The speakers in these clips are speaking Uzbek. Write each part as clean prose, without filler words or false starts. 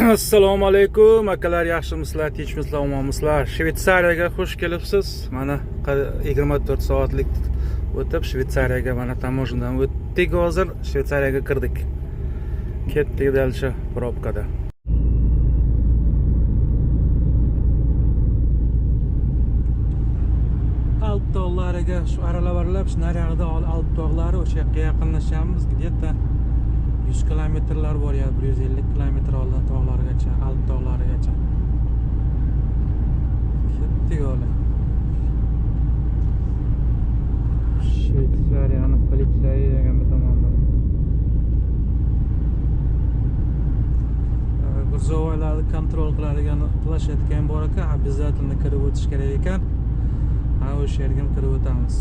Assalomu alaykum akalar, yaxshimisizlar, tinchmisizlar, omonmisizlar? Shvetsariyaga xush kelibsiz. Mana 24 soatlik o'tib Shvetsariyaga, mana таможня dan o'tdik, hozir Shvetsariyaga kirdik. Ketdik дальше probkada. Alp tog'lariga shu aralab aralab shu naryoqda Alp tog'lari, o'sha yoqqa yaqinlashamiz. Где-то 100 kilometrlar bor ya, 150 kilometr oldin tog'largacha, Alp tog'larigacha. Ketdik o'li. Shvetsariyani politsiya degan bir tomonda. Грузовой larni контроль qiladigan площадка ham bor ekan, обязательно kirib o'tish kerak ekan. Ha, o'sha yerga ham kirib o'tamiz.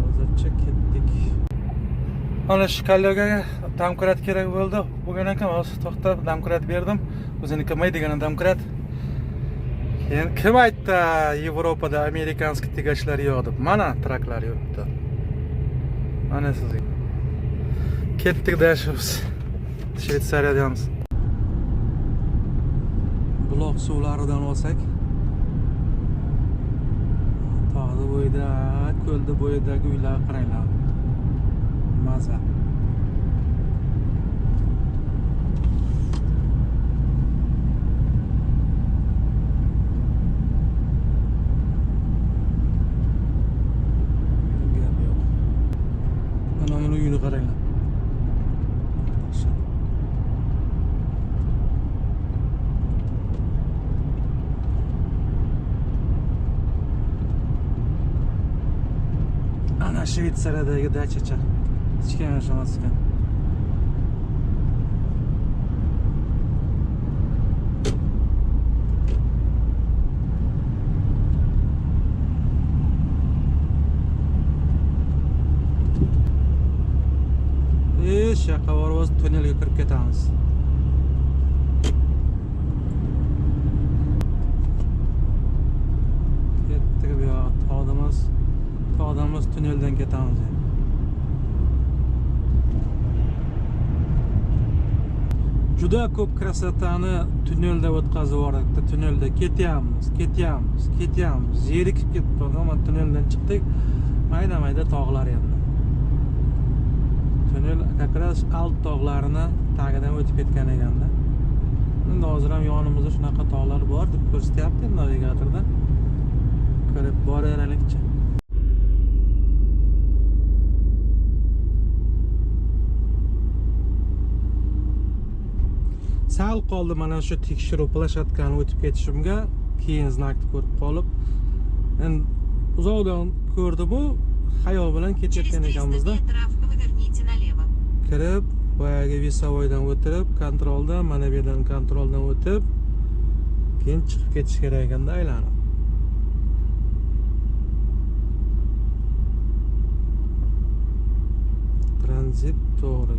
Hozircha ketdik. Mana shu kollegaga домкрат kerak bo'ldi. Bo'lgan ekan, hozir to'xtab домкрат berdim. O'ziniki maydigana домкрат. Keyin kim aytdi Yevropada американский тягач lar yo'q deb? Mana traklar yuribdi. Mana sizga. Ketdik дальше biz. Shvetsariyadamiz. Buloq suvlaridan olsak, tog'ni bo'yida, ko'lni bo'yidagi uylarga qaranglar. Maza. Gap yo'q. Mana buni uyini qaranglar. Dahshat. Ana Shvetsariyadagi dachacha. Hech kim yashamas ekan. Shu yoqqa borib o'zi tunnelga kirib ketamiz. Ketdik bu yoqqa, tog'damiz. Tog'damiz, tunneldan ketamiz endi. Juda ko'p красота ni tunnelda o'tkazib yubordik. Tunnelda ketyapmiz, ketyapmiz, ketyapmiz. Zerikib ketdi. Mana tunneldan chiqdik. Mayda-mayda tog'lar endi. Tunnel как раз Alp tog'larini tagidan o'tib ketgan ekanda. Endi hozir ham yonimizda shunaqa tog'lar bor deb ko'rsatyapti navigatorda. Ko'rib boraveraylikchi. Sal qoldi mana shu tekshiruv площадка ni o'tib ketishimga, keyin знак ni ko'rib qolib, endi uzoqdan ko'rdim-u, xayol bilan Через ketayotgan 300 ekanmizda. метров поверните налево. Kirib, boyagi весовой dan o'tirib, контроль dan, mana bu yerdan контроль dan o'tib, keyin chiqib ketish kerak ekanda aylanib. Tranzit to'g'ri.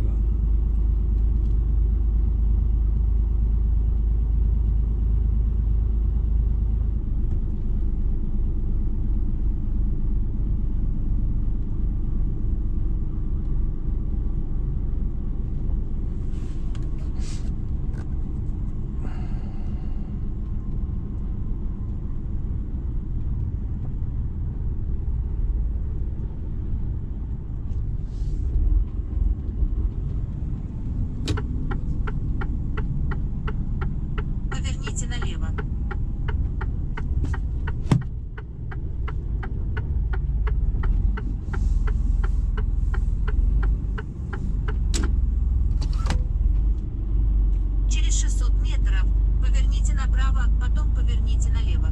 Поверните налево. Через 600 метров поверните направо, потом поверните налево.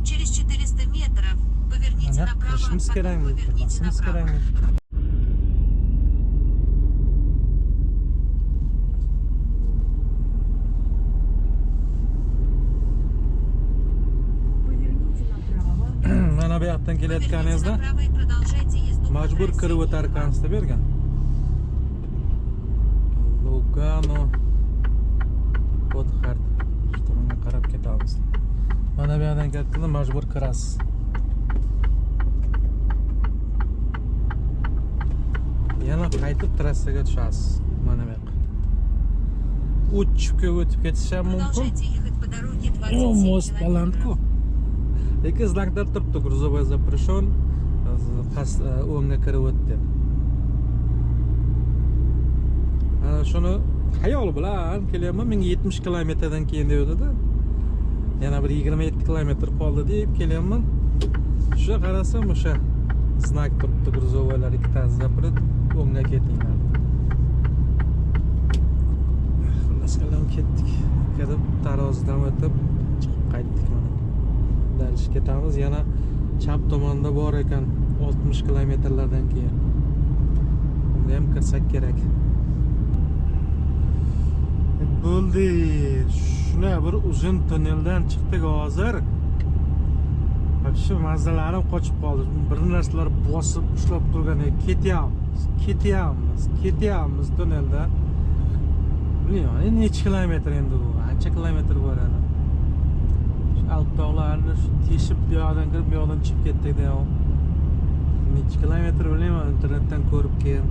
Через 400 метров поверните Mana направо, kirishimiz потом kerakmi? поверните Kirmasimiz направо. kerakmi? Поверните направо. Mana bu yoqdan Поверните kelayotganingizda направо и продолжайте езду по majbur трассе kirib o'tar Е2. ekansizda bu yerga. Lugano Gotthard shu tomonga qarab ketamiz. Mana bu yoqdan ketganda majbur kirasiz. Yana qaytib trassaga tushasiz. Mana bu yoqqa. Uchib o'tib ketish ham mumkin. Продолжайте ехать по дороге 27 O, мост километров. baland-ku. Lekin знак lar turibdi, грузовой запрещен, past o'ngga kirib o't deb. Ana shuni xayol bilan kelyapman, menga 70 kilometrdan keyin deyotdi. Yana bir 27 kilometr qoldi deb kelyapman. Shu qarasam o'sha знак turibdi, грузовой lar ikkitasi запрет, o'ngga ketinglar. Xullas kalom ketdik. Kirib tarozidan o'tib chiqib qaytdik mana. Dalish ketamiz. Yana chap tomonda bor ekan 60 kilometrlardan keyin. Unga ham kirsak kerak. Bo'ldi. Shuna bir uzun tunneldan chiqdik hozir. Вообще mazalarim qochib qoldi. Bir narsalar bosib ushlab turgandek ketyapmiz, ketyapmiz, ketyapmiz tunnelda. Bilmayman, endi necha kilometr endi bu? Ancha kilometr bor ana. Shu Alp tog'larini shu teshib bu yoqdan kirib, bu yoqdan chiqib ketdik degan. Necha kilometr bilmayman, internetdan ko'rib keyin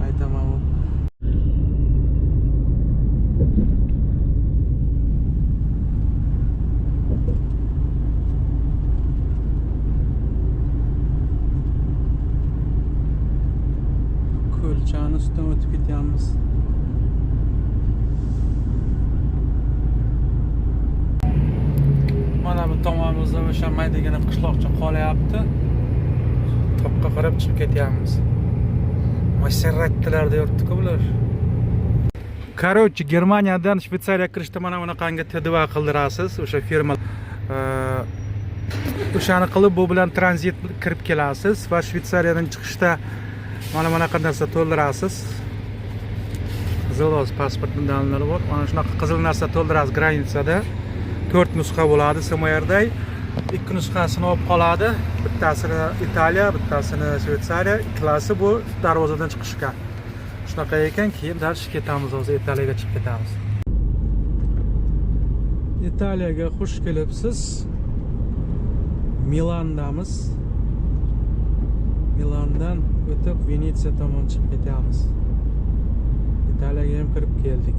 aytaman u. Ko'lchani ustidan o'tib ketyapmiz. Mana bu tomonimizda o'sha maydagina qishloqcha qolyapti. Toqqa qarab chiqib ketyapmiz. Maserrattilarda yuribdi-ku bular. Короче, Germaniyadan Shvetsariya kirishda mana bunaqangi T2 qildirasiz. O'sha firma o'shani qilib bu bilan tranzit kirib kelasiz va Shvetsariyadan chiqishda mana bunaqa narsa to'ldirasiz. Qizil hozir pasportning dalillari bor. Mana shunaqa qizil narsa to'ldirasiz граница da. 4 nusxa bo'ladi SMRday. 2 nusxasini olib qoladi. Bittasini Italiya, bittasini Shvetsariya, ikkalasi bu darvozadan chiqishga. Shunaqa ekan, keyin dальше ketamiz hozir Italiyaga chiqib ketamiz. Italiyaga xush kelibsiz. Milandamiz. Milandan o'tib Venetsiya tomon chiqib ketamiz. Italiyaga ham kirib keldik.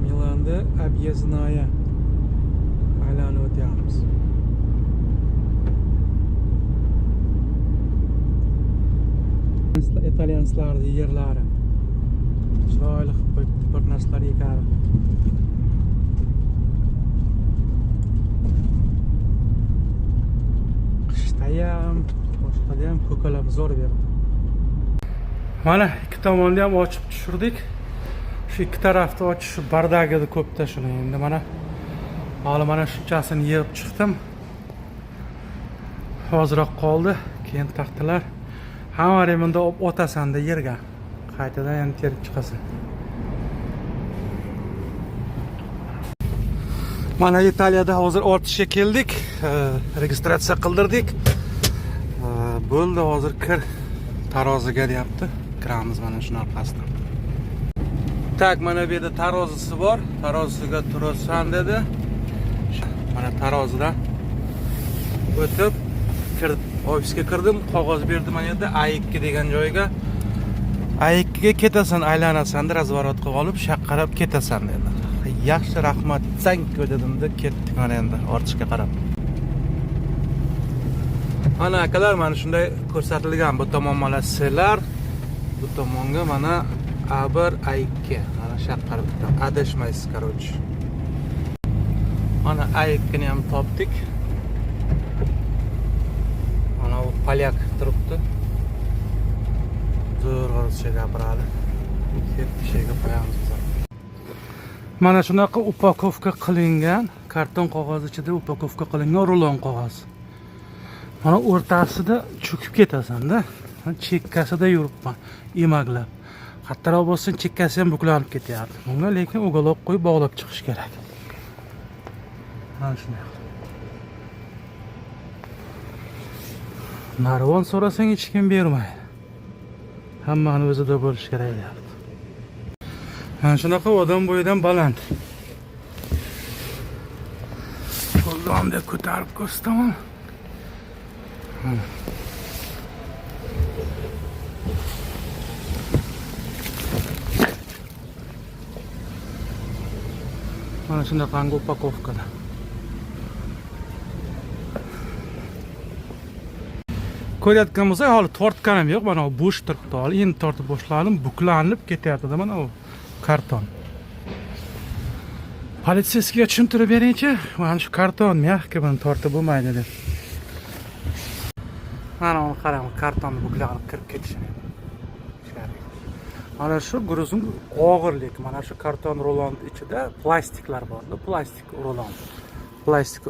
Milanda Объездная aylanib o'tyapmiz. Italyanslarning yerlari. Chiroyli qilib qo'yibdi, bir narsalar ekadi. Qishda ham, boshqada ham ko'kalam zo'r berdi. Mana ikki tomonni ham ochib tushirdik. Shu ikki tarafni ochish бардак edi ko'pda shuni. Endi mana hali mana shunchasini yig'ib chiqdim. Ozroq qoldi, keyin taxtalar hamma bunda olib otasanda yerga. Qaytadan yana terib chiqasan. Mana Italiyada hozir ortishga keldik. Registratsiya qildirdik. Bo'ldi, hozir kir taroziga deyapti. Kiramiz mana shuni orqasidan. Так, mana bu yerda tarozisi bor. Tarozisiga turasan dedi. Mana tarozidan o'tib kirib ofisga kirdim, qog'oz berdi mana yerda A2 degan joyga. A2 ga ketasan, aylanasan, razворот qilib olib, shu yoqqa qarab ketasan dedi. Yaxshi, rahmat, thank you dedimda ketdik mana endi ortishga qarab. Mana akalar, mana shunday ko'rsatilgan bu tomon mana Selar, bu tomonga mana A1, A2. Mana shu yoqqa qarab bitta adashmaysiz, короче. Mana A2 ni ham topdik. Mana bu polyak turibdi. Zo'r ruscha gapiradi. Ketdi, sheyga qo'yamiz biz. Mana shunaqa упаковка qilingan, karton qog'oz ichida упаковка qilingan rulon qog'oz. Mana o'rtasida cho'kib ketasan-da. Chekkasida yuribman, emaklab. Qattiqroq bo'lsin, chekkasi ham buklanib ketyapti. Bunga lekin уголок qo'yib bog'lab chiqish kerak. Mana shunday. Narvon so'rasang hech kim bermaydi. Hammani o'zida bo'lishi kerak deyapti. Mana shunaqa odam bo'yidan baland. Qo'ldan deb ko'tarib ko'rsataman. Mana. Mana shunaqangi упаковка da. Ko'rayotgan bo'lsak, hali tortganim yo'q. Mana bu bo'sh turibdi hali. Endi tortib boshladim, buklanib ketyapti mana u karton. Полицейский ga tushuntirib beringchi, mana shu karton мягкий, buni tortib bo'lmaydi deb. Mana uni qarang, kartonni buklanib kirib ketishini. Ichkariga. Mana shu груз ni og'irlik, mana shu karton rulon ichida plastiklar bor, plastik rulon. Plastik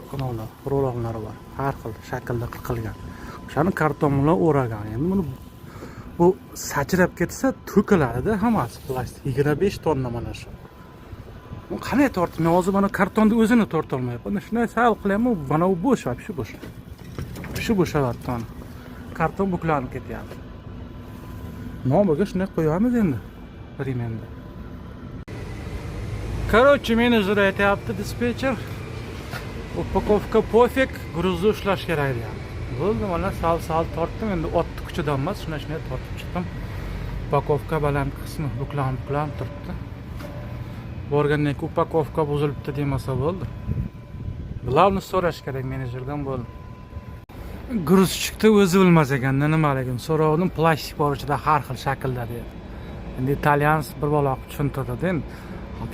rulonlar bor. Har xil shaklda qilgan. O'shani karton bilan o'ragan. Endi buni bu sachrab ketsa to'kiladida hammasi plastik. 25 tonna mana shu. Bu qanday tortib? Men hozir mana kartonni o'zini torta olmayapman. Shunday sal qilyapman, mana bu bo'sh, вообще bo'sh. Shu bo'shalyapti mana. Karton buklanib ketyapti. Nomiga shunday qo'yamiz endi. Ремень da. Короче, menejer aytyapti, dispetcher. Упаковка пофиг, груз ni ushlash kerak deyapti. Bo'ldi, mana sal-sal tortdim, endi otni kuchidan emas, shunday shunday tortib chiqdim. Упаковка baland qismi buklanib buklanib turibdi. Borgandan keyin упаковка buzilibdi demasa bo'ldi. Главное so'rash kerak menejerdan, bo'ldi. Грузчик ni o'zi bilmas ekanda nimaligini. So'rovdim, plastik bor ichida har xil shaklda dedi. Endi итальянец bir balo qilib tushuntirdi endi.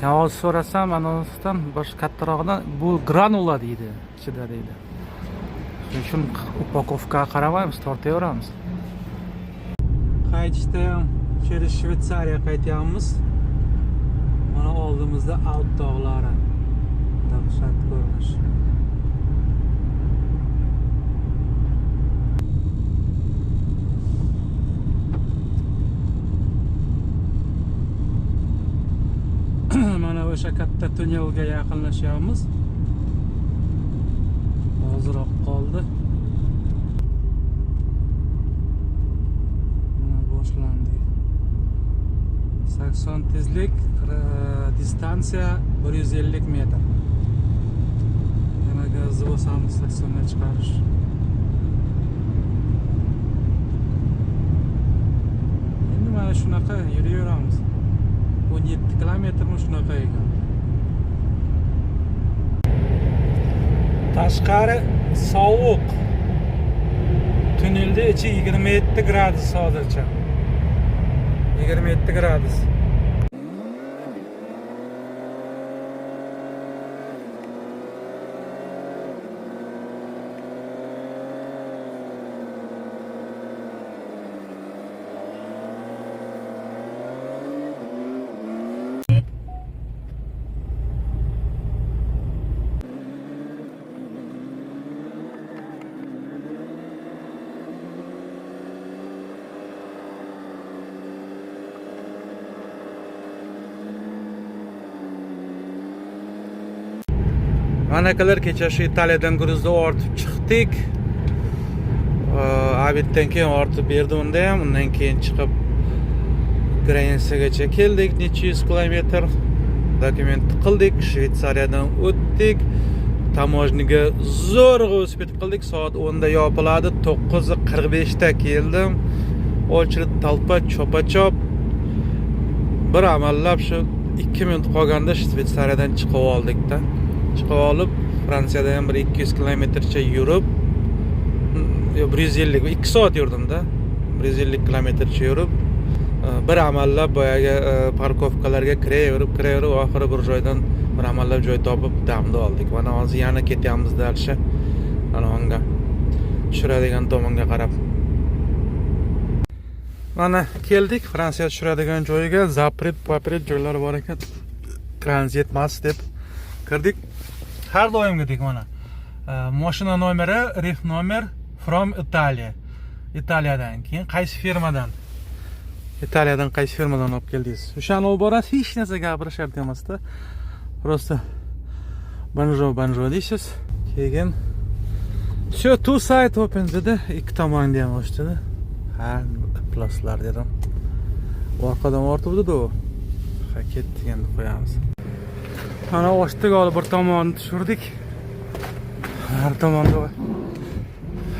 Keyin hozir so'rasam, anosidan boshqa kattarog'idan bu granula deydi, ichida deydi. Shuning uchun упаковка ga qaramaymiz, tortaveramiz. Qaytishda ham через Shvetsariya qaytyapmiz. Mana oldimizda Alp tog'lari. Dahshat ko'rinish. Mana o'sha katta tunnelga yaqinlashyapmiz. Ozroq qoldi. Mana boshlandi. 80 tezlik, distansiya 150 metr. Yana gazni bosamiz 80 ga chiqarish. Endi mana shunaqa yuraveramiz. 17 kilometrmi shunaqa ekan. Tashqari sovuq. Tunnelda ichi 27 gradus hozircha. 27 gradus. Manakalar kecha shu Italiyadan груз ni ortib chiqdik. Обед dan keyin ortib berdi unda ham, undan keyin chiqib граница gacha keldik, necha yuz kilometr dokument qildik, Shvetsariyadan o'tdik. Таможня ga zo'rg'a успеть qildik. Soat 10 da yopiladi, 9:45 da keldim. Очередь, толпа, chopa-chop. Bir amallab shu 2 minut qolganda Shvetsariyadan chiqib oldik-da. Chiqib olib, Fransiyada ham bir 200 kilometrcha yurib, yo 150, 2 soat yurdim-da. 150 kilometrcha yurib, bir amallab boyagi парковка larga kiraverib, kiraverib, oxiri bir joydan bir amallab joy topib damni oldik. Mana hozir yana ketyapmiz дальше. Anonga tushiradigan tomonga qarab. Mana keldik Fransiya tushiradigan joyiga. Запрет, попрет joylar bor ekan. Tranzit emas deb kirdik. Har doimgidek mana. Mashina nomeri, ref nomer from Italia. Italiyadan. Keyin qaysi firmadan? Italiyadan qaysi firmadan olib keldingiz? O'shani olib borasiz, hech narsa gapirish shart emasda. Просто bonjour, bonjour deysiz. Keyin все, two side open dedi. Ikki tomonni ham ochdida. Ha, ifloslar dedim. Orqadan ortuvdi u. Ha, ketdik, endi qo'yamiz. Mana ochdik, olib bir tomonini tushirdik. Har tomonda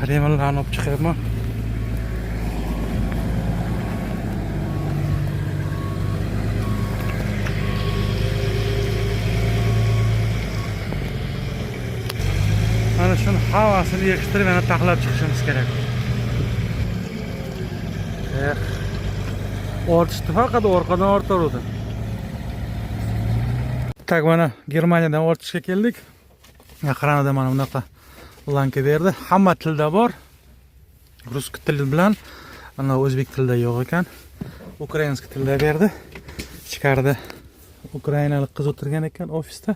Remonlarni olib chiqyapman. Mana shuni havasini yig'ishtirib yana taxlab chiqishimiz kerak. Eh. Ortishdi, faqat orqadan ortaverdi. Так, mana Germaniyadan ortishga keldik. Охрана da mana bunaqa blanka berdi. Hamma tilda bor. Rus tili bilan ana o'zbek tilida yo'q ekan. Украинский tilda berdi. Ichkarida ukrainalik qiz o'tirgan ekan ofisda.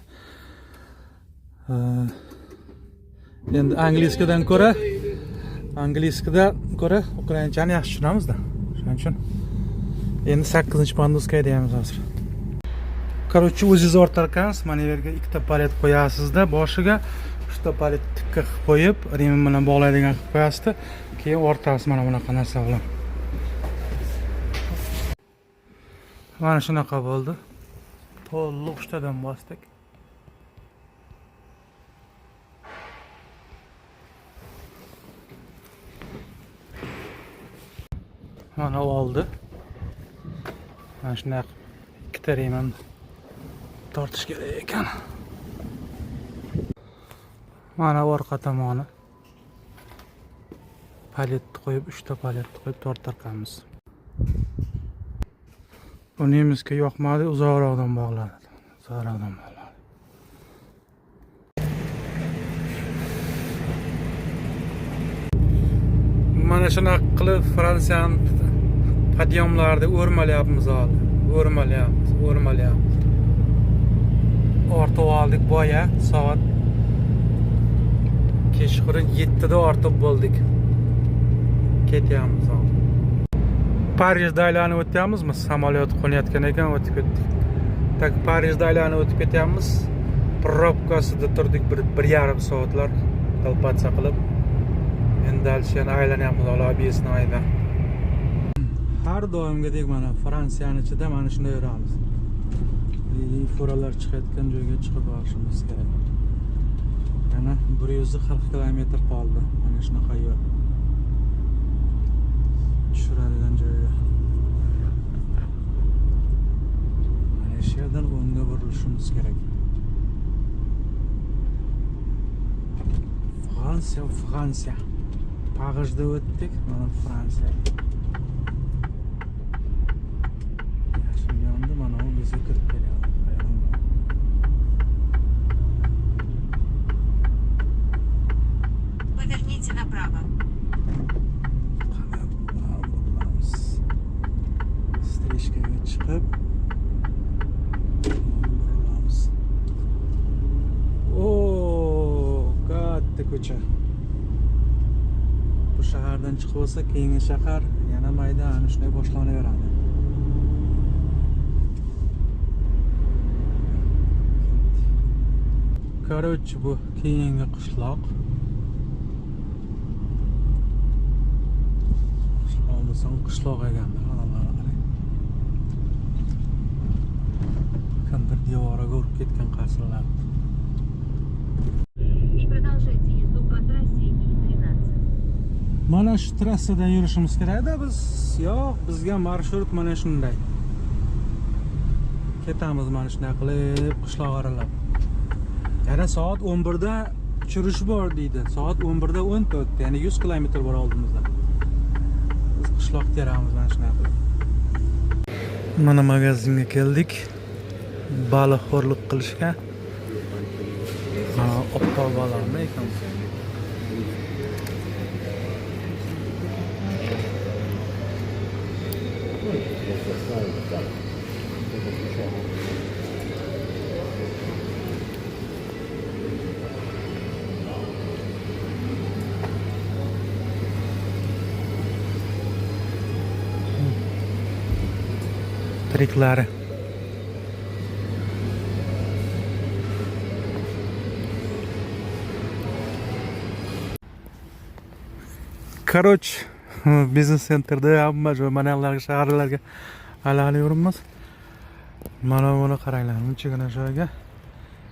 Endi английский dan ko'ra ukrainchani yaxshi tushunamizda. Shuning uchun endi 8-pandusga haydaymiz hozir. Короче, o'zingiz ortarkansiz, mana bu yerga ikkita palet qo'yasizda, boshiga uchta palet tikka qilib qo'yib, ремень bilan bog'laydigan qilib qo'yasizda, keyin ortasiz mana bunaqa narsa bilan. Mana shunaqa bo'ldi. To'liq uchtadan bosdik. Mana oldi. Mana shunday qilib ikkita ремень tortish kerak ekan. Mana orqa tomoni. Paletni qo'yib, uchta paletni qo'yib tortarkanmiz. Bu nemizga yoqmadi, uzoqroqdan bog'ladi. Uzoqroqdan bog'ladi. Mana shunaqa qilib Fransiyani подъём larida o'rmalayapmiz hozir. O'rmalayapmiz, o'rmalayapmiz. Ortib oldik boya, soat kechqurun 7 da ortib bo'ldik. Ketyapmiz hozir. Parijda aylanib o'tyapmizmi? Samolyot qo'nayotgan ekan, o'tib ketdik. Так, Parijda aylanib o'tib ketyapmiz. Пробка sida turdik bir yarim soatlar толпаться qilib. Endi дальше yana aylanyapmiz объездной da. Har doimgidek mana Fransiyani ichida mana shunday yuramiz. Furalar chiqayotgan joyga chiqib borishimiz kerak. Yana 140 kilometr qoldi. Mana shunaqa yo'l. Tushiradigan joyga. Mana shu yerdan o'ngga burilishimiz kerak. Fransiya, Fransiya. Parijda o'tdik, mana Fransiya. Yashil yondi, mana u bizga kirib kelyapti. Hayron bo'ldim. Поверните направо. Qani burilamiz. Встречка ga chiqib burilamiz. O, katta ko'cha. Bu shahardan chiqib olsa, keyingi shahar yana mayda ana shunday boshlanaveradi. Короче, bu keyingi qishloq. Qishloq desam qishloq ekanda, odamlarni qarang. Kimdir devoriga urib ketgan qasrlar. И продолжайте езду по трассе И-13. Mana shu trassadan yurishimiz kerakda biz. Yo'q, bizga marshrut mana shunday. Ketamiz mana shunday qilib qishloq aralab. Yana soat 11 da tushirish bor deydi. Soat 11 da 14, ya'ni 100 kilometr bor oldimizda. Biz qishloq teramiz mana shunday qilib. Mana magazinga keldik. Baliqxo'rlik qilishga. Mana oppoq baliqmi ekan? Tiriklari. Короче, biznes centerda hamma joy mana shaharlarga aylanib yuribmiz. Mana buni qaranglar, bunchagina joyga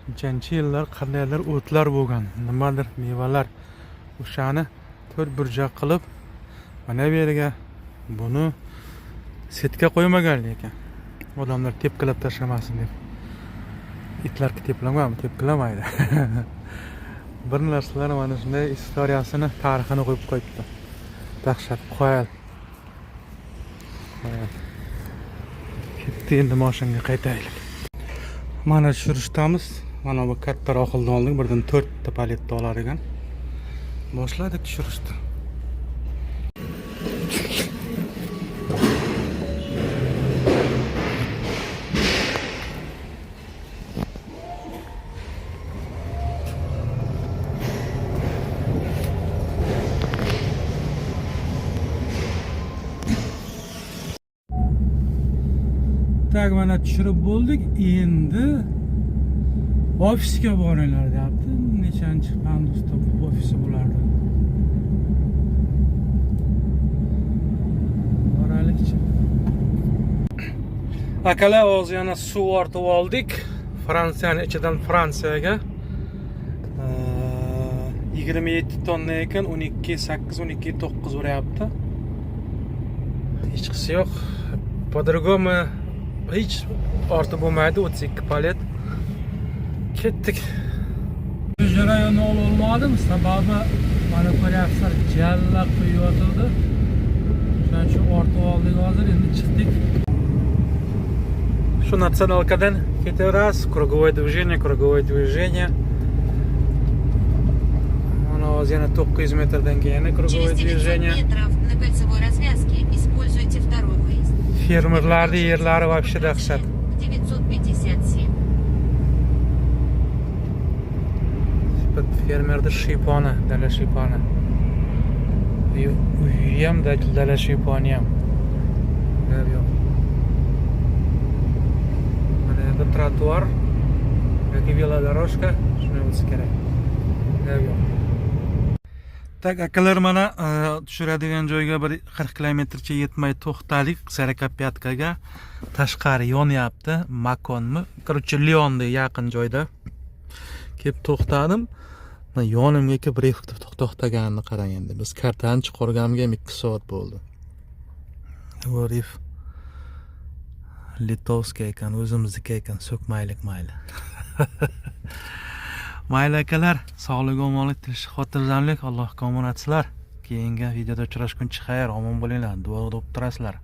nechanchi yillar qandaydir o'tlar bo'lgan, nimadir mevalar, o'shani To'rt burchak qilib mana bu yerga buni setka qo'ymagan lekin. Odamlar tepkilab tashlamasin deb. Itlar tepkilamaymi? Tepkilamaydi. Bir narsalar mana shunday istoriyasini, tarixini qo'yib qo'yibdi. Dahshat, qoyil. Qoyil. Ketdi, endi moshinga qaytaylik. Mana tushirishdamiz. Mana bu katta rohilni oldik, birdan 4 ta paletni olar ekan. Boshladik tushirishni. Так, mana tushirib bo'ldik. Endi ofisga boringlar deyapti. Nechanchi pandusda ofisi bo'lardi. Boraylikchi. Akalar, hozir yana suv ortib oldik. Fransiyani ichidan Fransiyaga. 27 tonna ekan, 12.8, 12.9 uryapti. Hechqisi yo'q. По-другому hech ortib bo'lmaydi, 32 palet. Ketdik. Jarayonni olmadim, sababi mana ko'ryapsizlar, jalla quyayotgandi. Shuning uchun ortib oldik hozir, endi chiqdik. Shu националка dan ketaverasiz, круговое движение, круговое движение. Mana hozir yana 900 metrdan keyin yana круговое Через 900 движение. Метров на кольцевой развязке используйте второй выезд. Fermerlarni yerlari вообще dahshat. 957. Bir fermerni shiyponi, dala shiyponi. Uyi ham, dala shiyponi ham. Gap yo'q. Mana endi trotuar yoki велодорожка shunday bo'lsa kerak. Gap yo'q. Так, akalar, mana tushiradigan joyga bir 40 kilometrcha yetmay to'xtalik, Сорокопятка ga. Tashqari yonyapti, Makonmi? Короче, Lyonda yaqin joyda. Kelib to'xtadim. Mana yonimga kelib Rif to'xtaganini qarang endi. Biz kartani chiqarganimga ham 2 soat bo'ldi. Bu Rif Литовский ekan, o'zimizniki ekan, so'kmaylik mayli. Mayli akalar, sog'lik, omonlik, tinchlik, xotirjamlik, Allohga omonatsizlar. Keyingi videoda uchrashguncha xayr, omon bo'linglar, duo qilib turasizlar.